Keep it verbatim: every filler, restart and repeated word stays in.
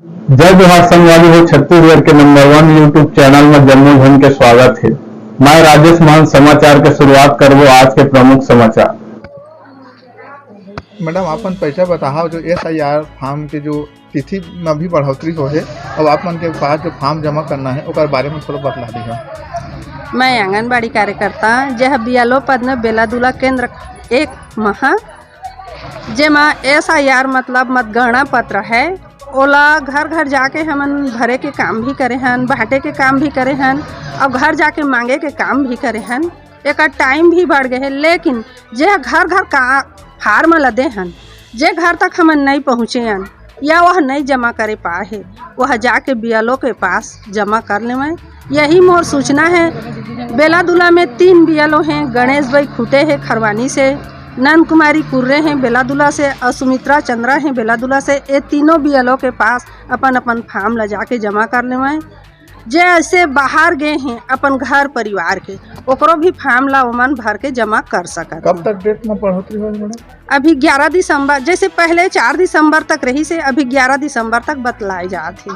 जय जोहार संगवारी हो, छत्तीसगढ़ के नंबर वन YouTube चैनल में जम्मो झन के स्वागत हे। मैं राजेश मान समाचार के शुरुआत करबो आज के प्रमुख समाचार। मैडम, अपन पैसा बताहा जो एसआईआर फॉर्म के जो तिथि में भी बढ़ोतरी हो हे, अब आप मन के पास जो फॉर्म जमा करना है ओकर बारे में थोड़ा बतला दीजिए। मैं आंगनबाड़ी कार्यकर्ता, जेह बीएलओ पद में बेलादुला केंद्र एक महा, जेमा एसआईआर मतलब मतगणना पत्र है, ओला घर घर जाके हमन भरे के काम भी करे हन, बांटे के काम भी करे हन और घर जाके मांगे के काम भी करे हन। एकर टाइम भी बढ़ गए है, लेकिन जे घर घर का फॉर्म ला दे हन, जे घर तक हमन नहीं पहुँचे हन या वह नहीं जमा करे पाए है, वह जाके बीएलओ के पास जमा कर लेवैं। यही मोर सूचना है। बेलादुला में तीन बीएलओ हैं, गणेश भाई खुटे हैं खरवानी से, नंद कुमारी कुर्रे हैं बेलादुला से और सुमित्रा चंद्रा हैं बेलादुला से। ये तीनों बीएलओ के पास अपन अपन फॉर्म ला जाके जमा कर लेवैं। जे ऐसे बाहर गए हैं अपन घर परिवार के, ओकरो भी फॉर्म ला ओमन भर के जमा कर सकत कब हैं। तक डेट में बढ़ोतरी होही मैडम? अभी ग्यारह दिसंबर, जैसे पहले चार दिसंबर तक रहिस हे, अभी ग्यारह दिसंबर तक बतलाए जात हे।